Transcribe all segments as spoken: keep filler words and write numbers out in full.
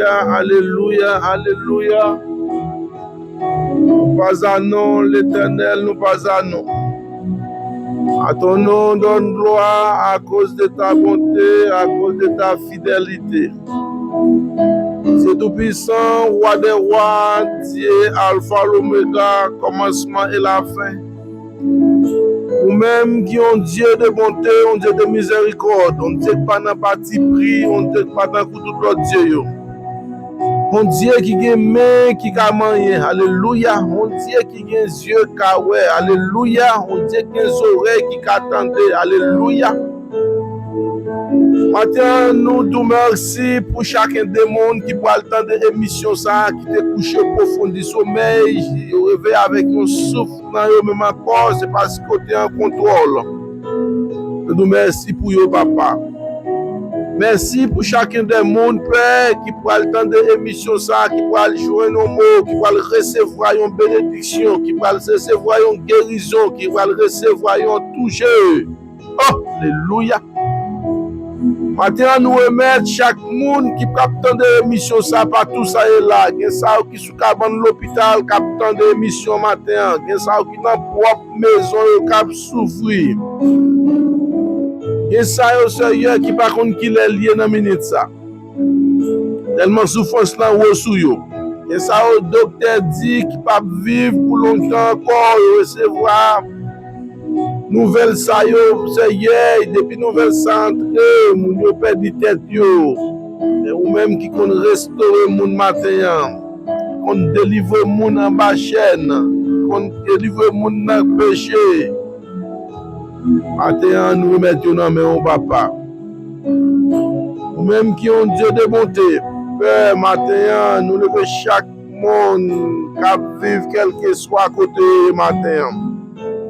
Alelouya, alelouya. Nous pas à nous, l'Éternel, nous pas à nous. À ton nom, donne gloire à cause de ta bonté, à cause de ta fidélité. Dieu Tout-Puissant, Roi des rois, Dieu Alpha, l'Oméga, commencement et la fin. Ou menm ki yon Dye de bonte, yon Dye de mizèrikòd, yon Dye ki pa nan patipri, yon Dye ki pa tankou tout lòt dye yo. Yon Dye ki gen men ki ka manyen, alelouya. Yon Dye ki gen zye ka wè, alelouya. Yon Dye ki gen zòrèy ki ka tande, alelouya. Maten an, nou di w mèsi pou chaken de moun ki pral tande emisyon sa a, ki te kouche pwofondi somèy, yo reveye avèk yon souf nan yo menm ankò, se paske w te an kontwòl. Nou di w mèsi pou yo, papa. Mèsi pou chaken de moun, Pè, ki pral tande emisyon sa a, ki pral jwenn yon mo, ki pral resevwa yon benediksyon, ki pral resevwa yon gerizon, ki pral resevwa yon touche. Oh, alelouya. Maten an, nou remèt chak moun ki p ap tande emisyon sa patou sa ye la. Gen sa yo ki sou kabann lopital k ap tande emisyon maten an. Gen sa yo ki nan pwòp mezon yo k ap soufri. Gen sa yo, Seyè, ki pa konn kilè l ye nan minit sa. Tèlman soufrans lan wo sou yo. Gen sa yo, doktè di ki p ap viv pou lontan ankò, yo resevwa nouvèl sa yo, Seyè, depi nouvèl sa antre, moun yo pèdi tèt yo. Men ou menm ki konn restore moun maten an, ki konn delivre moun anba chèn, ki konn delivre moun nan peche. Maten an, nou remèt yo nan men w, papa. Ou menm ki yon Dye de bonte, Pè, maten an, nou leve chak moun k ap viv kèlkeswa kote yo ye maten an,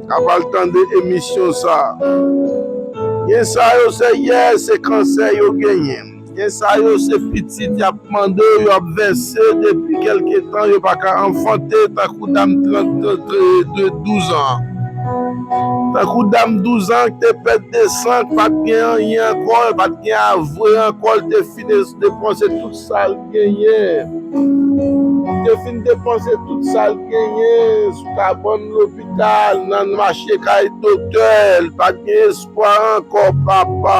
k ap al tande emisyon sa a. Gen sa yo, Seyè, se kansè yo genyen. Gen sa yo, se pitit y ap mande, yo ap vèse depi kèlke tan, yo pa ka anfante, tankou dam trant, trant, de douz an. Tankou dam douz an ki te pèdi de san, ki pa t gen anyen ankò, li pa t gen avwe ankò, li te fin depanse tout sa l genyen. Li te fin depanse tout sa l genyen sou kabann lopital, nan mache kay doktè, li pa t gen espwa ankò, papa.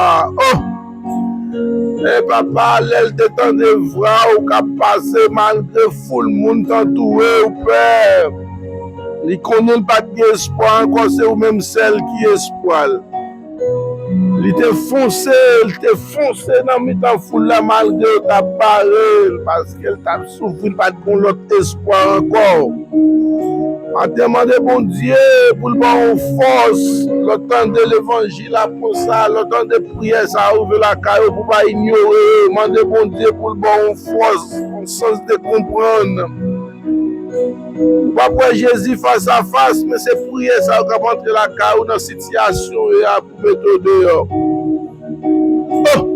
Oh! Men papa, lè l te tande vwa w k ap pase malgre foul moun t antoure w, Pè, li konnen l pa t gen espwa ankò, se ou menm sèl ki espwa l. Li te fonse, li te fonse nan mitan foul la malgre yo t ap bare l, paske l t ap soufri, li pa t gen lòt espwa ankò. Maten, mande Bondye pou l ba w fòs, lè w tande levanjil apre sa, lè w tande priyè sa a rive lakay ou pou w pa inyore yo. Mande Bondye pou l ba w fòs, yon sans de konprann. Ou p ap wè Jezi fas a fas, men se priyè sa yo k ap antre lakay ou nan sitiyasyon yo a pou mete w deyò. Oh!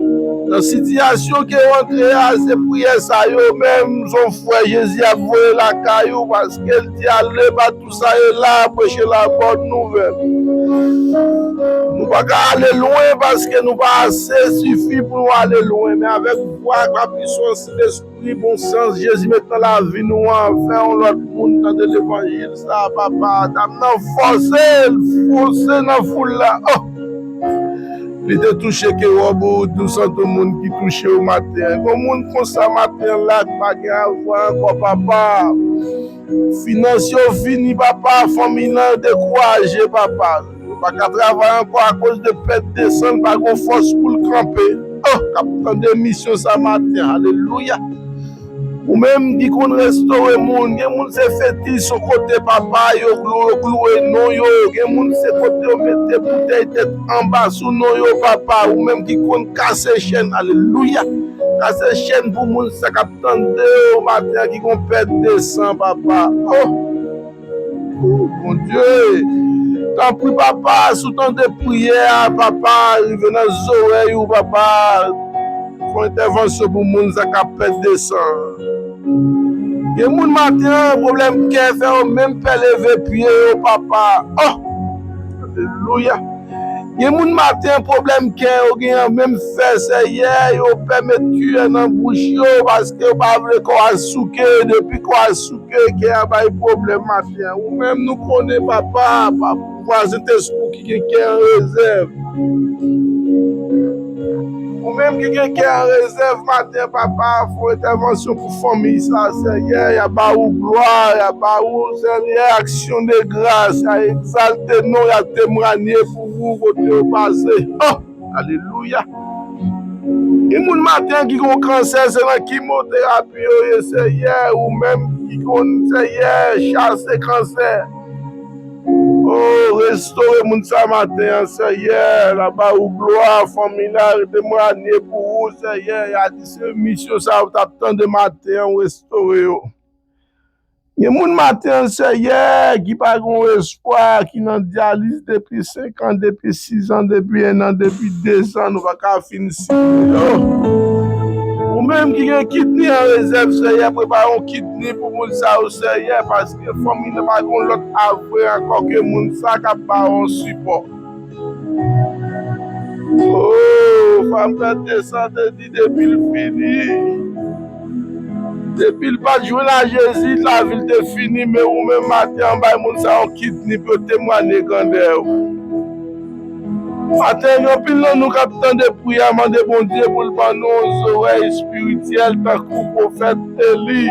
Nan sitiyasyon ke w antre a, se priyè sa yo menm, se yon frè Jezi ap voye lakay ou, paske l di, "Ale patou sa ye la, preche la bòn nouvèl." Nou pa ka ale lwen, paske nou pa ase sifi pou nou ale lwen, men avèk vwa ak lapisans Lespri, bon sans Jezi met nan lavi nou an, fè yon lòt moun tande levanjil sa a, papa. Dam nan fòse l, fonse nan foul la. Oh! Li te touche ke wòb ou, nou santi yon moun ki touche w maten an. Gon moun konsa maten an la ki pa gen avwa ankò, papa. Finans yo fini, papa. Fanmi nan dekouraje, papa. Yo pa ka travay ankò akoz de pèt de san, l pa gon fòs pou l kanpe. Oh, k ap tande emisyon sa maten. Alelouya. Ou menm ki konn restore moun, gen moun se fetis yon kote, papa, yo klou-, yo klouwe non yo. Gen moun se kote yo mete boutèy tèt anba sou non yo, papa. Ou menm ki konn kase chèn, alelouya. Kase chèn pou moun sa k ap tande yo maten an ki gon pèt de san, papa. Oh! Oh, Bondye, tanpri, papa, si w tande priyè a, papa, rive nan zòrèy ou, papa, fè yon entèvansyon pou moun sa k ap pèt de san. Gen moun maten an, pwoblèm kè fè yo menm pè leve pye yo, papa. Oh! Alelouya! Gen moun maten an, pwoblèm kè yo gen an menm fè, Seyè, yo pè met kiyè nan bouch yo paske yo pa vle kò a souke. Depi kò a souke, kè a bay pwoblèm maten an. Ou menm, nou konnen, papa, pa pouvwa Sentespri ki gen kè an rezèv. Ou menm ki gen kè an rezèv maten, papa, fè yon entèvansyon pou fanmi sa, Seyè. Y a ba ou glwa, y a ba ou, Seyè, aksyon de gras, y a egzalte non, y a temwanye pou ou kote yo pase. Oh, alelouya! Gen moun maten ki gon kansè, se nan kimoterapi yo ye, Seyè. Ou menm ki konn, Seyè, chase kansè. Oh, restore moun sa maten an, Seyè. L a ba ou glwa, fanmi la, temwanye pou ou, Seyè. Y a di se misyon sa ou t ap tande maten an, ou restore yo. Gen moun maten an, Seyè, ki pa gen espwa, ki nan dyaliz depi senk an, depi sis an, depi en an, depi dezan, nou pa ka fin simen yo. Ou menm ki gen kidney an rezèv, Seyè, prepare yon kidney pou moun sa yo, Seyè, paske fanmi nan pa gen lòt avwe ankò ke moun sa k ap ba yo yon sipò. Oh, fanm nan te sante di depi l fini. Depi l pa t jwenn a Jezi, lavi l te fini, men ou menm maten an, bay moun sa yon kidney pou yo temwanye grandè w. Maten an, gen anpil nan nou k ap tande priyè, mande Bondye pou l ban nou yon zòrèy espirityèl tankou pwofèt Eli.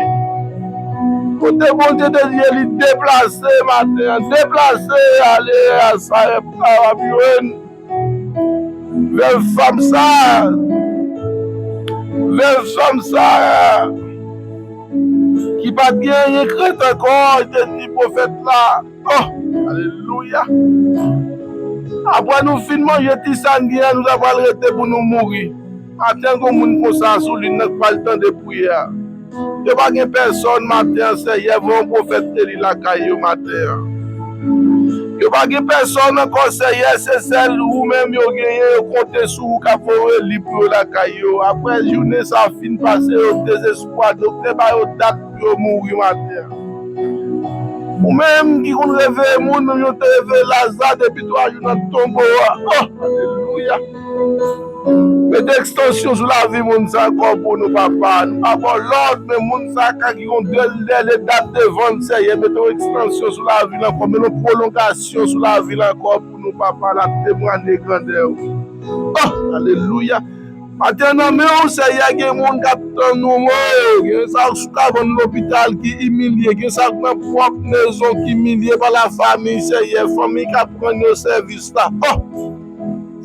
Kote Bondye te di Eli deplase maten an, deplase ale a Sarepta, w ap jwenn vèv fanm sa, vèv fanm sa ki pa t gen anyen k ret ankò, li te di pwofèt la, oh, alelouya! Apre nou fin manje ti sa n gen an, nou ta pral rete pou nou mouri. Maten an, gon moun konsa sou liy nan k pral tande priyè a. Yo pa gen pèsòn maten an, Seyè, voye yon pwofèt Eli lakay yo maten an. Yo pa gen pèsòn ankò, Seyè, se sèl ou menm yo genyen, yo konte sou ou k ap voye li pou yo lakay yo. Apre jounen sa fin pase, yo dezespwa, doktè ba yo dat pou yo mouri maten an. Ou menm ki konn reveye moun, menm jan w te reveye Laza depi twa jou nan tonbo a. Oh, alelouya! Mete ekstansyon sou lavi moun sa ankò pou nou, papa. Nou pa ba w lòd, men moun sa ka ki gen de, de, de dat devan l, Seyè, mete yon ekstansyon sou lavi l ankò, mete yon pwolongasyon sou lavi l ankò pou nou, papa, l ap temwanye grandè w. Oh, alelouya! Maten nan men w, Seyè, gen moun k ap tann yon mo. Gen sa k sou kabann lopital ki imilye. Gen sa k nan pwòp mezon ki imilye pa lafanmi, Seyè. Fanmi k ap rann yo sèvis la. Oh!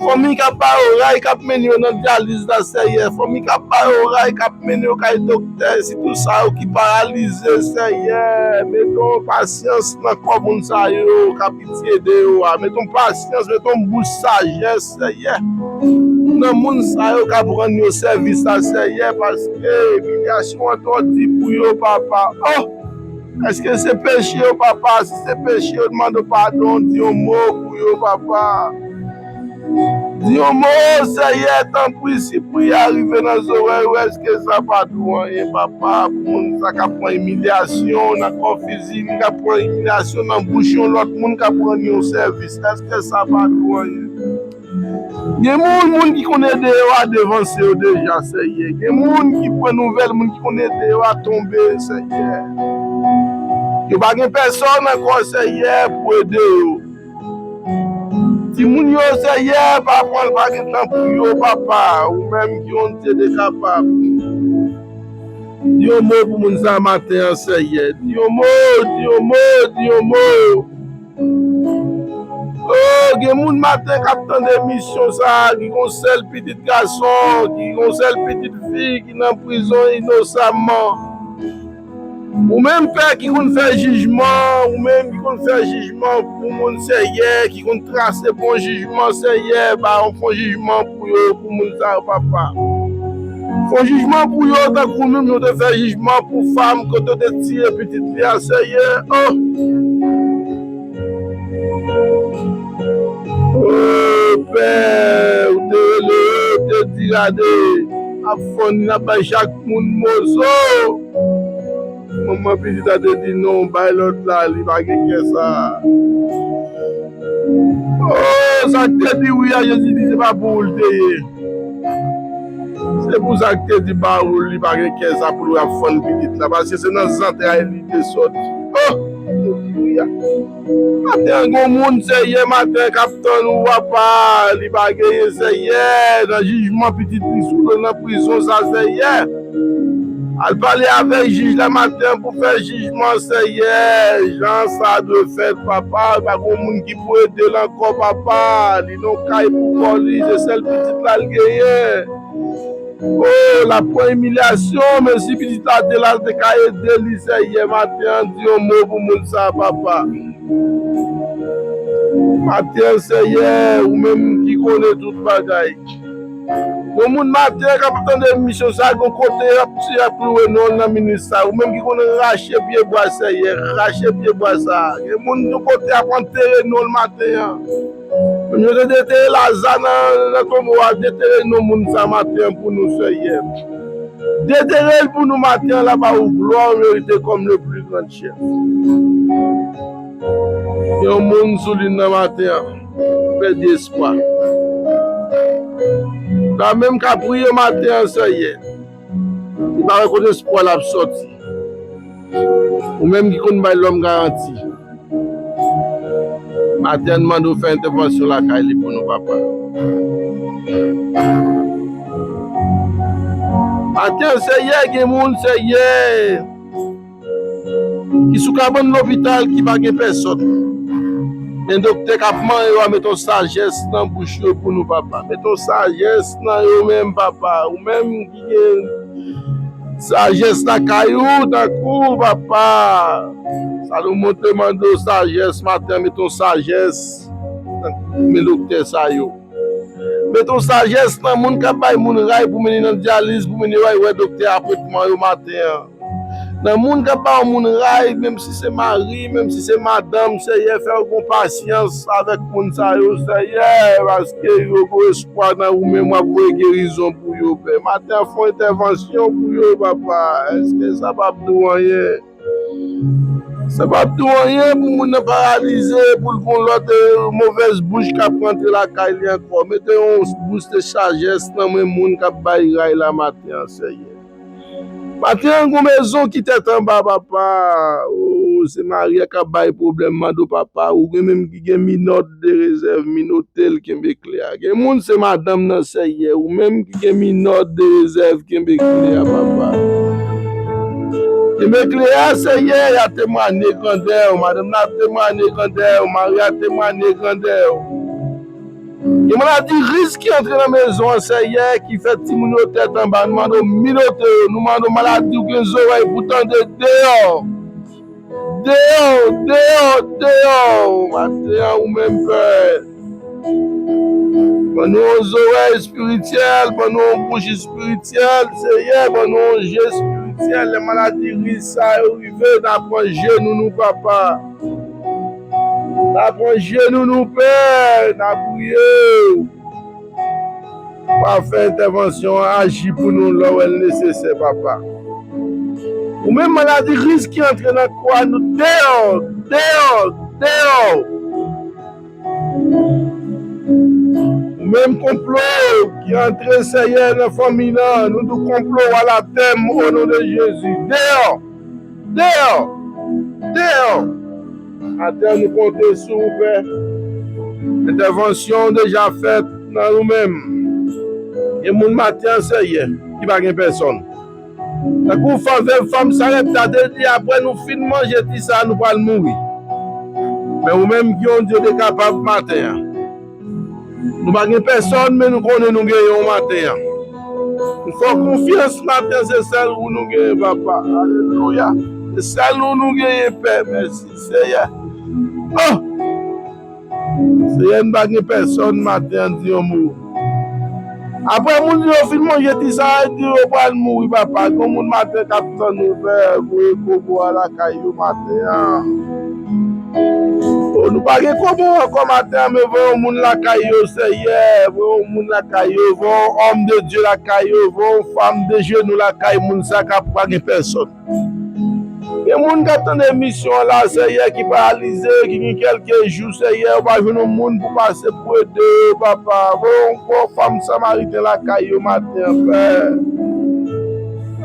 Fanmi k ap ba yo ray, k ap mennen yo nan dyaliz la, Seyè. Fanmi k ap ba yo ray, k ap mennen yo kay doktè. Sitou sa yo ki paralize, Seyè. Mete yon pasyans nan kò moun sa yo k ap ede yo a. Mete yon pasyans, mete yon bouch sajès, Seyè. Nan moun sa yo k ap rann yo sèvis la, Seyè, paske imilyasyon an twò di pou yo, papa. Oh! Èske se peche yo, papa? Si se peche yo, n mande w padon, di yon mo pou yo, papa. Di yon mo, Seyè, tanpri, si priyè a rive nan zòrèy ou, èske sa pa di w anyen, papa, pou moun sa k ap pran imilyasyon nan kò fizik, k ap pran imilyasyon nan bouch yon lòt moun k ap rann yon sèvis? Èske sa pa di w anyen? Gen moun, moun ki konn ede yo a devanse yo deja, Seyè. Gen moun ki pran nouvèl, moun ki konn ede yo a tonbe, Seyè. Yo pa gen pèsòn ankò, Seyè, pou ede yo. Timoun yo, Seyè, pa pran, pa gen tan pou yo, papa. Ou menm ki yon Dye de kapab. Di yon mo pou moun sa maten an, Seyè. Di yon mo, di yon mo, di yon mo. Oh, gen moun maten k ap tande emisyon sa a, ki gon sèl pitit gason, ki gon sèl pitit fi, ki nan prizon inosamman. Ou menm, Pè, ki konn fè jijman, ou menm ki konn fè jijman pou moun, Seyè, ki konn trase bon jijman, Seyè, ba yo fon jijman pou yo, pou moun sa yo, papa. Fon jijman pou yo, tankou menm jan w te fè jijman pou fanm kote w te tiye pitit li a, Seyè. Oh! Oh, Pè, ou te rele yo, ou te di, gade, n ap fon, n ap bay chak moun moso. Manman pitit la te di, non, bay lòt la, li pa gen kè sa. Oh, Sa k te di wi a, Jezi di se pa pou ou l te ye. Se pou sa k te di ba ou li pa gen kè sa pou l ap fann pitit la, paske se nan zantray li te sòti. Oh! Alelouya! Maten an, gon moun, Seyè, maten an k ap tann ou, papa, li pa genyen, Seyè, nan jijman pitit li sou nan prizon sa, Seyè. Al pale avèk jij la maten an pou fè jijman, Seyè, jan sa dwe fèt, papa, pa gon moun ki pou ede l ankò, papa, li nan kay pou kò li, se sèl pitit la l genyen. Oh, l ap pran imilyasyon, men si pitit la te la, l te ka ede li, Seyè, maten an, di yon mo pou moun sa, papa. Maten an, Seyè, ou menm ki konnen tout bagay. Yon moun maten an k ap tande emisyon sa, gon kote y ap, y ap klouwe non l nan minis sa. Ou menm ki konnen rache pye bwa, Seyè, rache pye bwa sa. Gen moun yon kote y ap antere non l maten an. Menm jan yo te detere Laza nan, nan tonbo a, detere non moun sa maten an pou nou, Seyè. Detere l pou nou maten an, la ba ou glwa ou merite kòm le pli gran chèf. Yon moun sou li nan maten an, pèdi espwa. La menm ka priye maten an, Seyè. Li pa wè kote espwa l ap sòti. Ou menm ki konn bay lòm garanti. Maten an, n mande w fè entèvansyon lakay li pou nou, papa. Maten an, Seyè, gen moun, Seyè, ki sou kabann lopital ki pa gen pèsòn. Men doktè k ap manyen yo a, met yon sajès nan bouch yo pou nou, papa. Met yon sajès nan yo menm, papa. Ou menm ki gen sajès lakay ou, tankou, papa. Salomon te mande w sajès, maten an, met yon sajès nan men doktè sa yo. Met yon sajès nan moun k ap bay moun ray pou mennen nan dyaliz, pou mennen yo al wè doktè apretman yo maten an. Nan moun k ap ba yon moun ray, menm si se mari, menm si se madanm, Seyè, fè yo gon pasyans avèk moun sa yo, Seyè, paske yo gon espwa nan ou menm, w ap voye gerizon pou yo, Pè. Maten an, fè yon entèvansyon pou yo, papa. Èske sa p ap di w anyen? Sa p ap di w anyen pou moun nan paralize, pou l gon lòt, eh, movèz bouch k ap rantre lakay li ankò. Mete yon bous de sajès nan men moun k ap bay ray la maten an, Seyè. Maten an, gon mezon ki tèt anba, papa. Oh, se mari a k ap bay pwoblèm, mande w, papa. Ou gen menm ki gen minòt de rezèv, minote l, kenbe kle a. Gen moun se madanm nan, Seyè. Ou menm ki gen minòt de rezèv, kenbe kle a, papa. Kenbe kle a, Seyè, y a temwanye grandè w. Madanm nan ap temwanye grandè w. Mari a temwanye grandè w. Gen maladi risk ki antre nan mezon an, Seyè, ki fè timoun yo tèt anba. Nou mande w minote yo. Nou mande w maladi ou gen zòrèy pou tande deyò. Deyò, deyò, deyò. Maten an, ou menm, Pè. Ban nou yon zòrèy espirityèl, ban nou yon bouch espirityèl, Seyè, ban nou yon je espirityèl. Lè maladi risk sa yo rive, n a pran jenou nou, papa. N a pran jenou nou, Pè, n a priye w. Pa fè entèvansyon an, aji pou nou lè w wè l nesesè, papa. Ou menm maladi risk ki antre nan kò a nou, deyò, deyò, deyò. Ou menm konplo ki antre, Seyè, nan fanmi nan, nou di konplo anatèm o non de Jezi. Deyò! Deyò! Deyò! Atè nou konte sou ou, Pè. Entèvansyon deja fèt nan nou menm. Gen moun maten an, Seyè, ki pa gen pèsòn. Tankou fanm, vèv fanm Sarepta te di, apre nou fin manje ti sa, nou pral mouri. Men ou menm ki yon Dye de kapab maten an. Nou pa gen pèsòn, men nou konnen nou genyen w maten an. Nou fè w konfyans maten an, se sèl ou nou genyen, papa. Alelouya. Se sèl ou nou genyen, Pè. Mèsi, Seyè. Oh! Seyè, nou pa gen pèsòn maten an, di yon mo. Apre moun yo fin manje ti sa, yo di yo pral mouri, papa. Gon moun maten k ap tann ou, Pè, voye kobo a lakay yo maten an. Oh, nou pa gen kobo ankò maten an, men voye yon moun lakay yo, Seyè. Voye yon moun lakay yo, voye yon òm de Dye lakay yo, voye yon fanm de jenou lakay moun sa k ap pa gen pèsòn. Gen moun k ap tande emisyon an la, Seyè, ki paralize, ki gen kèlke jou, Seyè, yo pa jwenn yon moun pou pase pou ede yo, papa. Voye yon bon fanm samariten lakay yo maten an, Pè.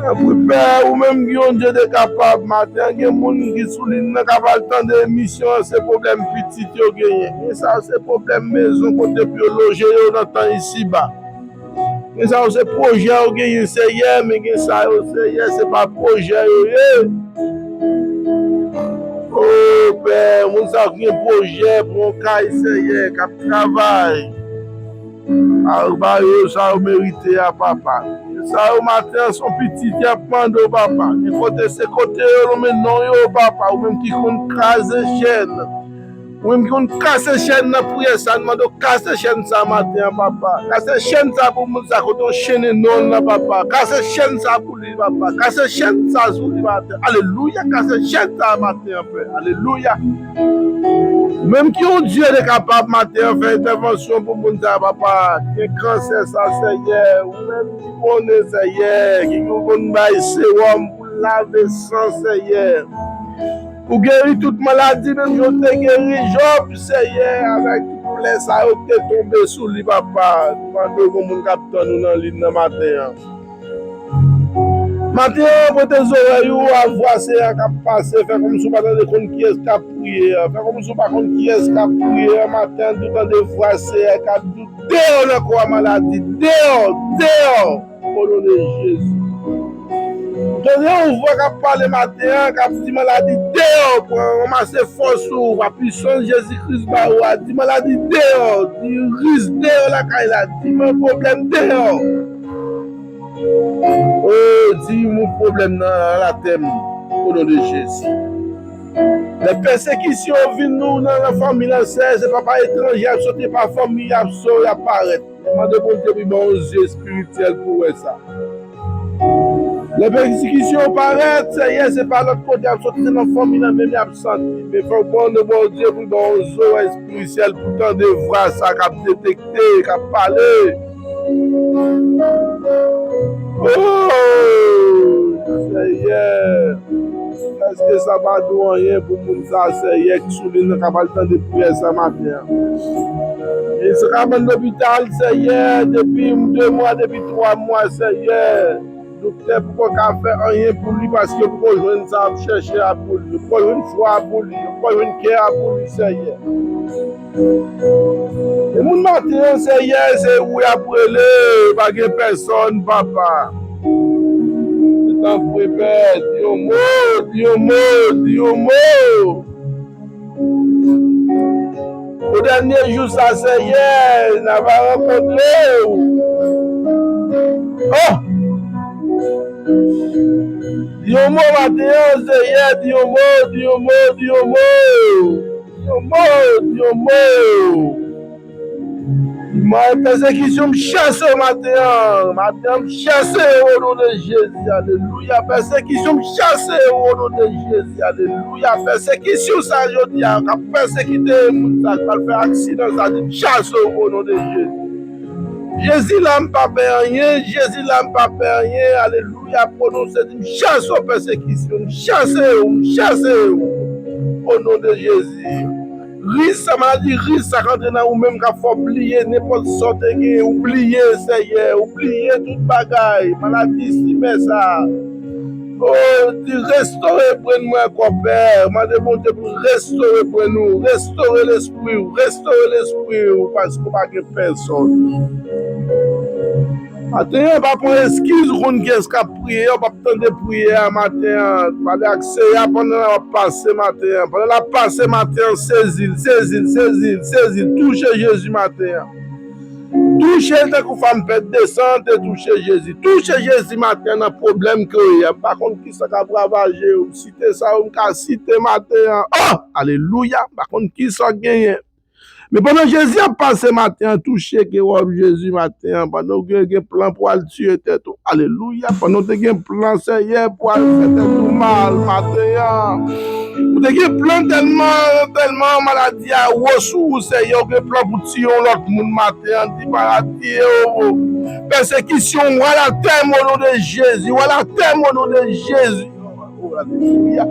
Tanpri, Pè, ou menm ki yon Dye de kapab, maten an, gen moun ki sou liy nan k ap al tande emisyon an, se pwoblèm pitit yo genyen. Gen sa yo, se pwoblèm mezon kote pou yo loje yo nan tan isiba. Gen sa yo se pwojè yo genyen, Seyè, men gen sa yo, Seyè, se pa pwojè yo ye. O Pè, moun sa yo ki gen pwojè pou yon kay, Seyè, k ap travay. A, ba yo sa yo merite a, papa. Gen sa yo maten an, se yon pitit y ap mande w, papa. Gen kote se kote yo nonmen non yo, papa. Ou menm ki konn kraze chèn. Ou menm ki konn kase chèn nan priyè sa, n mande w kase chèn sa maten an, papa. Kase chèn sa pou moun sa kote w chennen non l nan, papa. Kase chèn sa pou li, papa. Kase chèn sa sou li maten. Alelouya, kase chèn sa maten an, Pè. Alelouya. Ou menm ki yon Dye de kapab maten an, fè entèvansyon pou moun sa, papa. Gen kansè sa, Seyè. Ou menm ki konnen, Seyè. Ki konn bay sewòm pou lave san, Seyè. Ou geri tout maladi, menm jan w te geri Jòb, Seyè, avèk tout plè sa yo ki te tonbe sou li, papa. Nou mande w gen moun k ap tann ou nan liy nan maten an. Maten an, prete zòrèy ou a vwa Seyè a k ap pase, fè kòmsi w pa tande konn kiyès k ap priye a. Fè kòmsi w pa konn kiyès k ap priye a. Maten an, di w tande vwa Seyè a k ap di w, deyò nan kò a maladi, deyò, deyò. O non de Jezi. Tande yon vwa k ap pale maten an, k ap di maladi deyò, pran, ranmase fòs ou, pa pisans Jezi Kris ba ou a, di maladi deyò, di riz deyò lakay la, di mwen pwoblèm deyò. O, di moun pwoblèm nan al atè m, o non de Jezi. Lè pèsekisyon vin nou nan, nan fanmi lan, sè, se pa pa etranje y ap soti, pa fanmi y ap so, y ap parèt. Mande Bondye pou l ban w zye espirityèl pou w wè sa. Lè pèsekisyon parèt, Seyè, se pa lòt kote y ap soti, se nan fanmi nan menm y ap santi. Men fòk mande Bondye pou l ban w zòrèy espirityèl pou w tande vwa sa k ap detekte, k ap pale. Oh, Seyè. Èske sa pa di w anyen pou moun sa, Seyè, ki sou liy nan k ap al tande priyè sa maten an? E sa ka bann lopital, Seyè, depi de mwa, depi twa mwa, Seyè. Doktè poko ka fè anyen pou li paske yo poko jwenn sa y ap chèche a pou li. Yo poko jwenn fwa a pou li. Yo poko jwenn kè a pou li, Seyè. E moun maten an, Seyè, se ou y ap rele, pa gen pèsòn, papa. Tanpri, Pè, di yon mo, di yon mo, di yon mo. O dènye jou sa, Seyè, n a va rankontre w. Oh! Di yon mo maten an, Seyè, di yon mo, di yon mo, di yon mo. Di yon mo, di yon mo. Mwen, pèsekisyon m chase w maten an. Maten an, m chase w o non de Jezi. Alelouya. Pèsekisyon m chase w o non de Jezi. Alelouya. Pèsekisyon sa jodi a, k ap pèsekite moun sa, k pral fè aksidan sa, di m chase w o non de Jezi. Jezi la, m pa pè anyen. Jezi la, m pa pè anyen. Alelouya. Pwononse, di m chase w pèsekisyon. M chase w, m chase w. O non de Jezi. Riz sa, maladi riz sa k antre nan ou menm k ap fè w bliye nenpòt sa w te gen. Ou bliye, Seyè. Ou bliye tout bagay. Maladi simè sa. O, di restore brenn mwen ankò, Pè. Mande Bondye pou l restore brenn ou, restore lespri w, restore lespri w, paske w pa gen pèsòn. Maten an, pa pran eskiz, ou konn kiyès k ap priye a, ou p ap tande priyè a maten an. Pale ak Seyè a pandan l ap pase maten an. Pandan l ap pase maten an, sezi l, sezi l, sezi l, sezi l. Touche Jezi maten an. Touche l tankou fanm pèt de san te touche Jezi. Touche Jezi maten an nan pwoblèm ke w ye a. M pa konn kisa k ap ravaje w. M site sa yo, m ka site maten an. Oh! Alelouya! M pa konn kisa w genyen. Men pandan Jezi ap pase maten an, touche ke wòb Jezi maten an. Pandan w gen, gen plan pou al tiye tèt ou. Alelouya. Pandan w te gen plan, Seyè, pou al fè tèt ou mal maten an. Ou te gen plan tèlman, tèlman maladi a wo sou ou, Seyè. Ou gen plan pou tiye yon lòt moun maten an. Di maladi yo, pèsekisyon, w al atè m o non de Jezi. W al atè m o non de Jezi. Alelouya.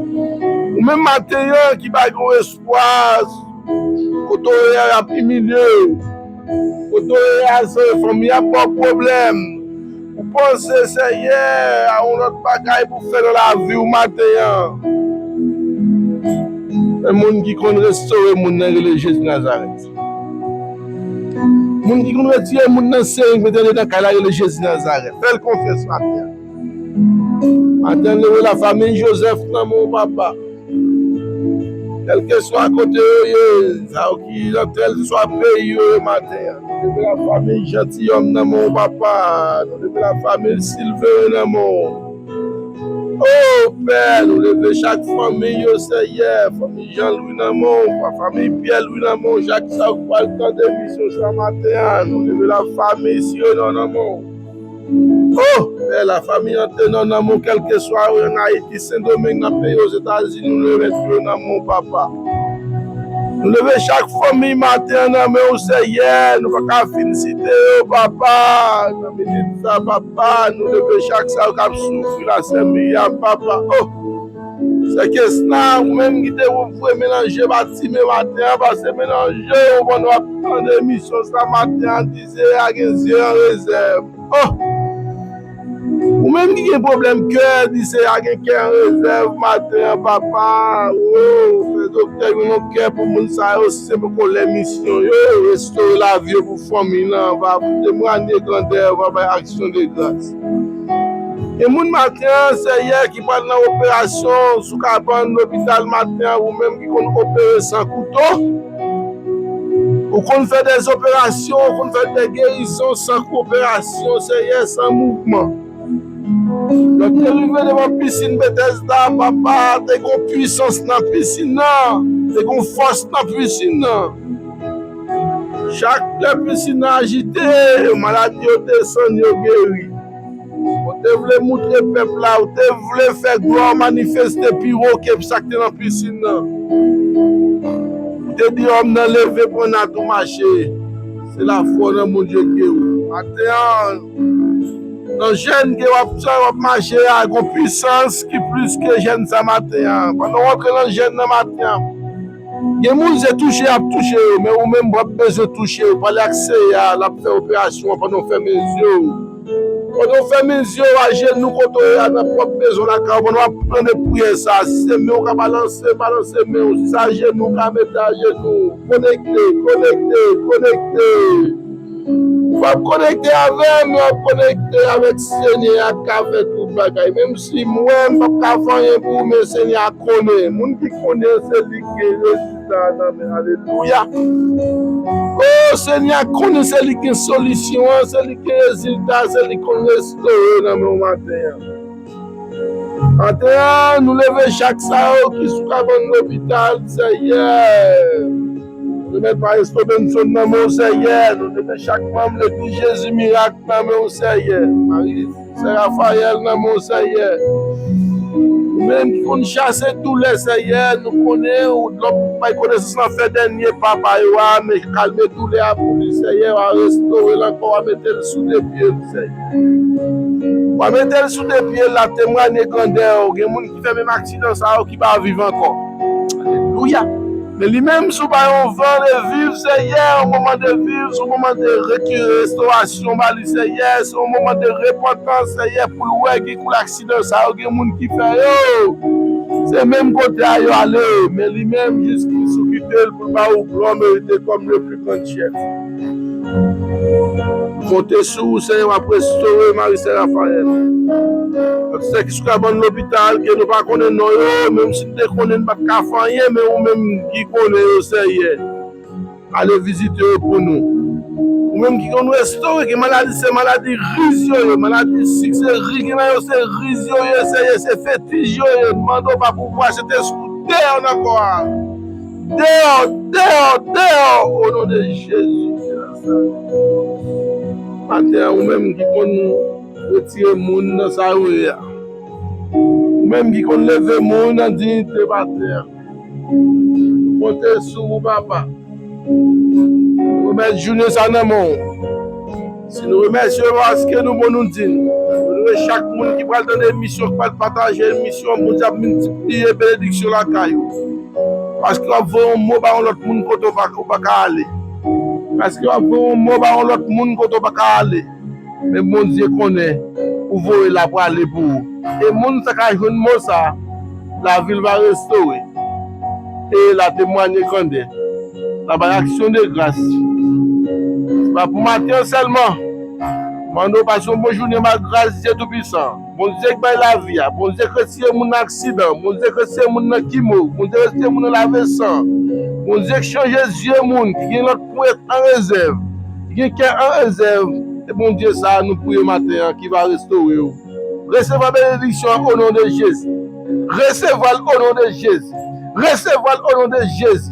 Ou menm maten an ki pa gen espwa, kote w ye a, y ap imilye w. Kote w ye a, se fanmi ap ba w pwoblèm. Ou panse, Seyè, a yon lòt bagay pou fè nan lavi w maten an. Men moun ki konn restore moun nan rele Jezi Nazarèt. Moun ki konn retire moun nan seren, mete li nan kay la, rele Jezi Nazarèt. Fè l konfyans maten an. Maten an, leve lafanmi Jozèf nan men w, papa. Kèlkeswa kote yo ye, sa yo ki nan tèl swa peyi yo ye maten an. Leve lafanmi Jantiyòm nan men w, papa. Nou leve lafanmi Silverin nan men w. O Pè, nou leve chak fanmi yo, Seyè. Fanmi Jan Lwi nan men w, fanmi Pyè Lwi nan men w, chak sa k pral tande emisyon sa maten an. Nou leve lafanmi Sirenan nan men w. O Pè, lafanmi Antenan nan men w, kèlkeswa yo ann Ayiti, Sendomeng, nan peyi Ozetazini, nou remèt yo nan men w, papa. Nou leve chak fanmi maten an nan men w, Seyè. Nou pa ka fin site yo, papa. Nan minit sa, papa, nou leve chak sa yo k ap soufri la, sè Miriam, papa. O, sè Kesna, ou menm ki te voye melanje Batime maten an, pase melanje yo pandan w ap tande emisyon sa maten an, di Seyè a gen zye an rezèv. O! Ou menm ki gen pwoblèm kè, di Seyè a gen kè an rezèv maten an, papa. O, fè doktè yo yon kè pou moun sa yo, si se poko lè misyon yo, restore lavi yo pou fanmi nan, va temwanye grandè, va bay aksyon de gras. Gen moun maten an, Seyè, ki pral nan operasyon sou kabann lopital maten an, ou menm ki konn opere san kouto. Ou konn fè de operasyon, ou konn fè de gerizon san operasyon, Seyè, san mouvman. Lè w te rive devan pisin Betèsda, papa, te gon pwisans nan pisin nan, te gon fòs nan pisin nan. Chak lè pisin nan ajite, maladi yo desann, yo geri. Ou te vle moutre pèp la, ou te vle fè glwa w manifeste pi wo ke sa k te nan pisin nan. Ou te di òm nan leve pran nat ou mache. Se lafwa w nan Bondye ki geri w. Maten an, nan jèn ke w ap, w ap mache a, gon pwisans ki plis ke jèn sa maten an. Pandan w antre nan jèn nan maten an, gen moun se touche y ap touche yo, men ou menm w ap bezwen touche yo. Pale ak Seyè a, l ap fè operasyon an pandan w fèmen zye w. Pandan w fèmen zye w, ajenou kote w ye a nan pwòp mezon lakay ou, pandan w ap tande priyè sa a, si se men w ka balanse, balanse men w. Si se ajenou w ka mete ajenou, konekte, konekte, konekte. Ou p ap konekte avè m, men w ap konekte avèk Senyè a k ka fè tout bagay. Menm si m wè m p ap ka fè anyen pou ou, men Senyè a konnen. Moun ki konnen, se li ki gen rezilta a nan men. Alelouya. O, Senyè a konnen se li ki gen solisyon an, se li ki gen rezilta, se li ki konn restore nan men w maten an. Maten an, nou leve chak sa yo ki sou kabann lopital, Seyè. Nou remèt Maestro Benson nan men w, Seyè. Nou leve chak manm Legliz Jezi Mirak nan men w, Seyè. Mari, Sè Rafayèl nan men w, Seyè. Ou menm ki konn chase doulè, Seyè, nou konnen ou lòt bay konesans nan fè dènye pa pa yo a, men kalme doulè a pou li, Seyè, w a restore l ankò, w a mete l sou de pye l, Seyè. W a mete l sou de pye l, l ap temwanye grandè w. Gen moun ki fè menm aksidan sa yo ki pa viv ankò. Alelouya. Men li menm, si w ba yon van de viv, Seyè, yon moman de viv, se yon moman de reki-, restorasyon ba li, Seyè, se yon moman de repantans, Seyè, pou l wè ki kou aksidan sa yo, gen moun ki fè yo. Se menm kote a yo ale, men li menm, jis Kris ou kite l pou l ba ou glwa merite kòm le pli gran chèf. Konte sou ou, Senyè, w ap restore Marie Sè Rafayèl. Lòt sè ki sou kabann lopital, ke nou pa konnen non yo, menm si n te konnen, n pa t ka fè anyen, men ou menm ki konnen yo, Senyè. Ale vizite yo pou nou. Ou menm ki konn restore, gen maladi, se maladi riz yo ye, maladi sik, se riz, gen nan yo, se riz yo ye, Senyè, se fetij yo ye. N mande w, Papa, pou w Sentespri w deyò nan kò a. Deyò, deyò, deyò, o non de Jezi de Nazarèt. Maten an, ou menm ki konn retire moun nan sa yo ye a. Ou menm ki konn leve moun nan diyite maten an. Nou konte sou ou, Papa. Nou remèt jounen sa nan men w. Si nou remèsye w paske nou bon, nou di n. Chak moun ki pral tande emisyon, ki pral pataje emisyon, Bondye ap miltipliye benediksyon lakay ou. Paske w ap voye yon mo ba yon lòt moun kote w pa, ou pa ka ale. Paske w ap voye yon mo ba yon lòt moun kote w pa ka ale. Men Bondye konnen ou voye l ap prale pou ou. E moun sa ka jwenn mo sa, lavi l va restore. E l a temwanye grandè. L a bay aksyon de gras. Se pa pou maten an sèlman. Mande w pase yon bon jounen ba gras Dye Toupisan. Bondye k bay lavi a. Bondye k retire moun nan aksidan. Bondye k retire moun nan kimo. Bondye k retire moun nan lave san. Bondye k chanje zye moun ki gen lòt pwent an rezèv. Ki gen kè an rezèv. E Bondye sa a nou priye maten an ki va restore w. Resevwa benediksyon an o non de Jezi. Resevwa l o non de Jezi. Resevwa l o non de Jezi.